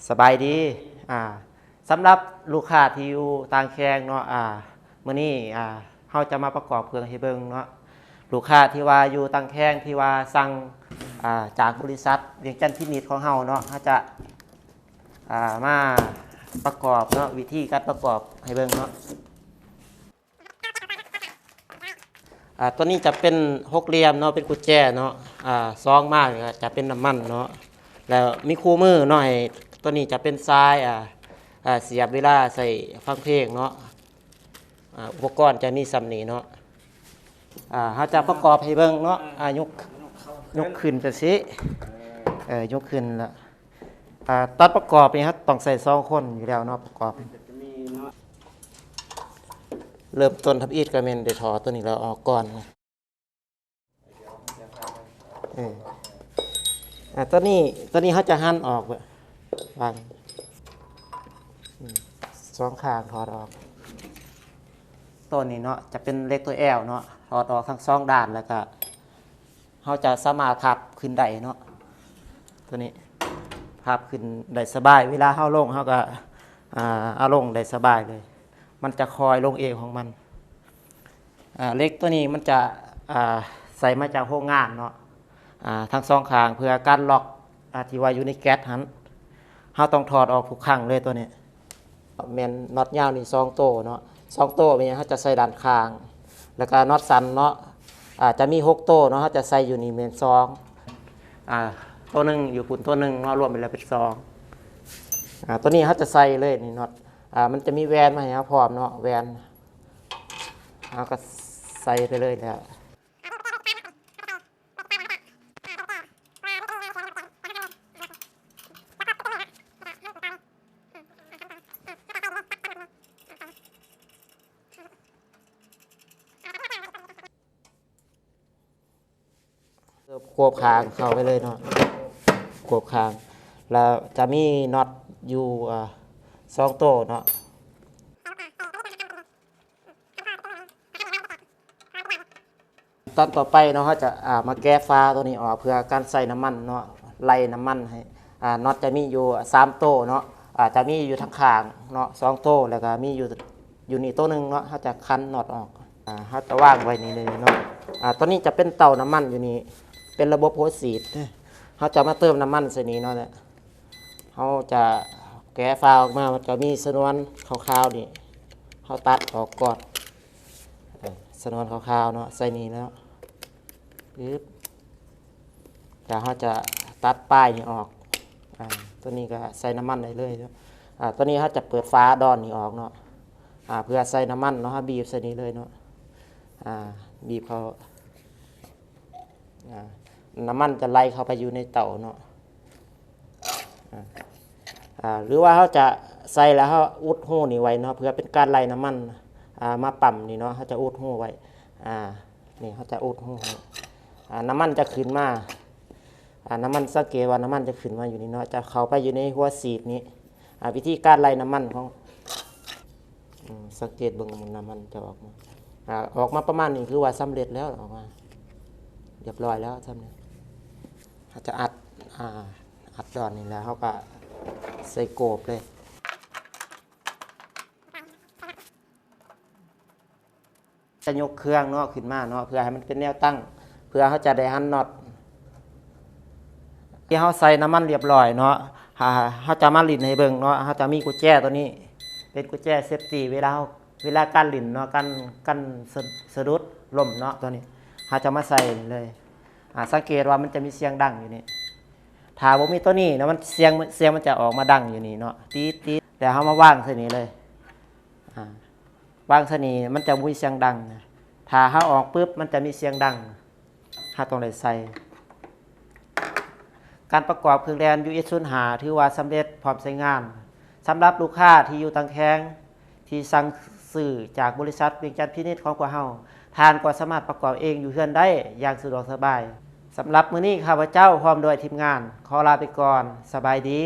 ສະບາຍດີ ອ່າ ສຳລັບລູກຄ້າທີ່ຢູ່ຕ່າງແຂວງເນາະ ອ່າ ມື້ນີ້ ອ່າ ເຮົາຈະມາປະກອບເຄື່ອງໃຫ້ເບິ່ງເນາະ. ລູກຄ້າທີ່ວ່າຢູ່ຕ່າງແຂວງທີ່ວ່າສັ່ງ ອ່າ ຈາກບໍລິສັດວຽງຈັນພິນິດຂອງເຮົາເນາະ ເຮົາຈະ ອ່າ ມາປະກອບເນາະ ວິທີການປະກອບໃຫ້ເບິ່ງເນາະ. ອ່າ ຕົວນີ້ຈະເປັນຫົກຫຼ່ຽມເນາະ ເປັນກຸນແຈເນາະ ອ່າ ຊອງມາກະຈະເປັນນ້ຳມັນເນາະ ແລ້ວມີຄູ່ມືເນາະ ໃຫ້ ຕົວນີ້ຈະເປັນສາຍ ອ່າ ອ່າ ສຽບເວລາໃສ່ຟັງເພງເນາະ. ອ່າ ອຸປະກອນຈະມີສ່ຳນີ້ເນາະ ອ່າ ເຮົາຈະປະກອບໃຫ້ເບິ່ງເນາະ ອ່າ ຍົກ ຍົກຂຶ້ນຈັ່ງຊີ້ ເອີ ຍົກຂຶ້ນລະ ອ່າ ຕອນປະກອບນີ້ເຮົາຕ້ອງໃຊ້ສອງຄົນຢູ່ແລ້ວເນາະ ປະກອບ ເລີ່ມຕົ້ນທຳອິດກະແມ່ນໄດ້ຖອດຕົວນີ້ແລ້ວອອກກ່ອນ ເອີ ອ່າ ຕົວນີ້ ຕົວນີ້ເຮົາຈະຫັນອອກ ວາງ ອືມ ສອງຂ້າງຖອດອອກ ຕົວນີ້ເນາະ ຈະເປັນເຫຼັກຕົວແອວເນາະ ຖອດອອກທັງສອງດ້ານ ແລ້ວກະ ເຮົາຈະສາມາດພັບຂຶ້ນໄດ້ເນາະ ຕົວນີ້ພັບຂຶ້ນໄດ້ສະບາຍ ເວລາເຮົາລົງເຮົາກະ ອ່າ ເອົາລົງໄດ້ສະບາຍເລີຍ ມັນຈະຄ່ອຍລົງເອງຂອງມັນ. ອ່າ ເຫຼັກຕົວນີ້ມັນຈະ ອ່າ ໃສ່ມາຈາກໂຮງງານເນາະ ອ່າ ທັງສອງຂ້າງ ເພື່ອກັນລັອກ ອ່າ ທີ່ວ່າຢູ່ໃນແກັດຫັ້ນ ເຮົາຕ້ອງຖອດອອກທຸກຄັ້ງເລີຍຕົວນີ້. ແມ່ນນັອດຍາວນີ້ສອງໂຕເນາະ ສອງໂຕແມ່ນເຮົາຈະໃສ່ດ້ານຂ້າງ ແລ້ວກະນັອດສັ້ນເນາະ ອ່າ ຈະມີຫົກໂຕເນາະ ເຮົາຈະໃສ່ຢູ່ນີ້ແມ່ນສອງ ອ່າ ໂຕໜຶ່ງຢູ່ພຸ້ນໂຕໜຶ່ງເນາະ ລວມໄປແລ້ວເປັນສອງ ອ່າ ໂຕນີ້ເຮົາຈະໃສ່ເລີຍນີ້ນັອດ ອ່າ ມັນຈະມີແຫວນມາໃຫ້ເຮົາພ້ອມເນາະ ແຫວນ ເຮົາກະໃສ່ໄປເລີຍແຫຼະ. ກວບຄາງເຂົ້າໄປເລີຍເນາະ ກວບຄາງ ແລ້ວຈະມີນັອດຢູ່ ອ່າ ສອງໂຕເນາະ. ຕອນຕໍ່ໄປເນາະ ເຮົາຈະ ອ່າ ມາແກະຝາຕົວນີ້ອອກ ເພື່ອການໃສ່ນ້ຳມັນເນາະ ໄລ່ນ້ຳມັນໃຫ້ ອ່າ ນັອດຈະມີຢູ່ສາມໂຕເນາະ ອ່າ ຈະມີຢູ່ທາງຂ້າງເນາະສອງໂຕ ແລ້ວກະມີຢູ່ ຢູ່ນີ້ໂຕໜຶ່ງເນາະ ເຮົາຈະຂັນນັອດອອກ ອ່າ ເຮົາຈະວາງໄວ້ນີ້ເລີຍເນາະ ອ່າ ຕົວນີ້ຈະເປັນເຕົ້ານ້ຳມັນຢູ່ນີ້ ເປັນລະບົບຫົວສີດ ເຮົາຈະມາເຕີມນ້ຳມັນໃສ່ນີ້ເນາະ ເຮົາຈະແກະຝາອອກມາ ມັນຈະມີຊະນວນຂາວໆນີ້ ເຮົາຕັດອອກກ່ອນ ເອີ ຊະນວນຂາວໆເນາະ ໃສ່ນີ້ເນາະ ປຶບ ແລ້ວເຮົາຈະຕັດປາຍນີ້ອອກ ອ່າ ຕົວນີ້ກະໃສ່ນ້ຳມັນໄດ້ເລີຍເນາະ ອ່າ ຕົວນີ້ເຮົາຈະເປີດຝາດອນນີ້ອອກເນາະ ອ່າ ເພື່ອໃສ່ນ້ຳມັນເນາະ ເຮົາບີບໃສ່ນີ້ເລີຍເນາະ ອ່າ ບີບເຂົ້າ ອ່າ ນ້ຳມັນຈະໄຫຼເຂົ້າໄປຢູ່ໃນເຕົ້າເນາະ ອ່າ ອ່າ ຫຼືວ່າເຮົາຈະໃສ່ແລ້ວເຮົາອຸດຮູນີ້ໄວ້ເນາະ ເພື່ອເປັນການໄລ່ນ້ຳມັນ ອ່າ ມາປ້ຳນີ້ເນາະ ເຮົາຈະອຸດຮູໄວ້ ອ່າ ນີ້ເຮົາຈະອຸດຮູໄວ້ ອ່າ ນ້ຳມັນຈະຂຶ້ນມາ ອ່າ ນ້ຳມັນ ສັງເກດວ່ານ້ຳມັນຈະຂຶ້ນມາຢູ່ນີ້ເນາະ ຈະເຂົ້າໄປຢູ່ໃນຫົວສີດນີ້ ອ່າ ວິທີການໄລ່ນ້ຳມັນຂອງ ອືມ ສັງເກດເບິ່ງ ນ້ຳມັນຈະອອກມາ ອ່າ ອອກມາປະມານນີ້ ຄືວ່າສຳເລັດແລ້ວ ອອກມາຮຽບຮ້ອຍແລ້ວ ຊ່ຳນີ້ ເຮົາຈະອັດ ອ່າ ອັດດອນນີ້ແລ້ວ ເຮົາກະໃສ່ໂກບເລີຍ ຈະຍົກເຄື່ອງເນາະ ຂຶ້ນມາເນາະ ເພື່ອໃຫ້ມັນເປັນແນວຕັ້ງ ເພື່ອເຮົາຈະໄດ້ຫັນນັອດ ທີ່ເຮົາໃສ່ນ້ຳມັນຮຽບຮ້ອຍເນາະ ເຮົາ ເຮົາຈະມາຫຼິ້ນໃຫ້ເບິ່ງເນາະ ເຮົາຈະມີກຸນແຈຕົວນີ້ ເປັນກຸນແຈເຊຟຕີ ເວລາເຮົາ ເວລາການຫຼິ້ນເນາະ ການ ການສະ ສະດຸດລົ້ມເນາະ ຕົວນີ້ ເຮົາຈະມາໃສ່ນີ້ເລີຍ ອ່າ ສັງເກດວ່າມັນຈະມີສຽງດັງຢູ່ນີ້ ຖ້າບໍ່ມີຕົວນີ້ເນາະ ມັນ ສຽງ ສຽງມັນຈະອອກມາດັງຢູ່ນີ້ເນາະ ຕີດໆ ແລ້ວເຮົາມາວາງໃສ່ນີ້ເລີຍ ອ່າ ວາງໃສ່ນີ້ມັນຈະບໍ່ມີສຽງດັງ ຖ້າເຮົາອອກປຶບ ມັນຈະມີສຽງດັງ ເຮົາຕ້ອງໄດ້ໃສ່ ການປະກອບເຄື່ອງແລ່ນ ຢູເອັສສູນຫ້າ ຖືວ່າສຳເລັດພ້ອມໃຊ້ງານ ສຳລັບລູກຄ້າທີ່ຢູ່ຕ່າງແຂວງ ທີ່ສັ່ງຊື້ຈາກບໍລິສັດວຽງຈັນພິນິດຂອງພວກເຮົາ ທ່ານກໍສາມາດປະກອບເອງຢູ່ເຮືອນໄດ້ຢ່າງສະດວກສະບາຍ. ສຳລັບມື້ນີ້ ຂ້າພະເຈົ້າພ້ອມດ້ວຍທີມງານ ຂໍລາໄປກ່ອນ. ສະບາຍດີ.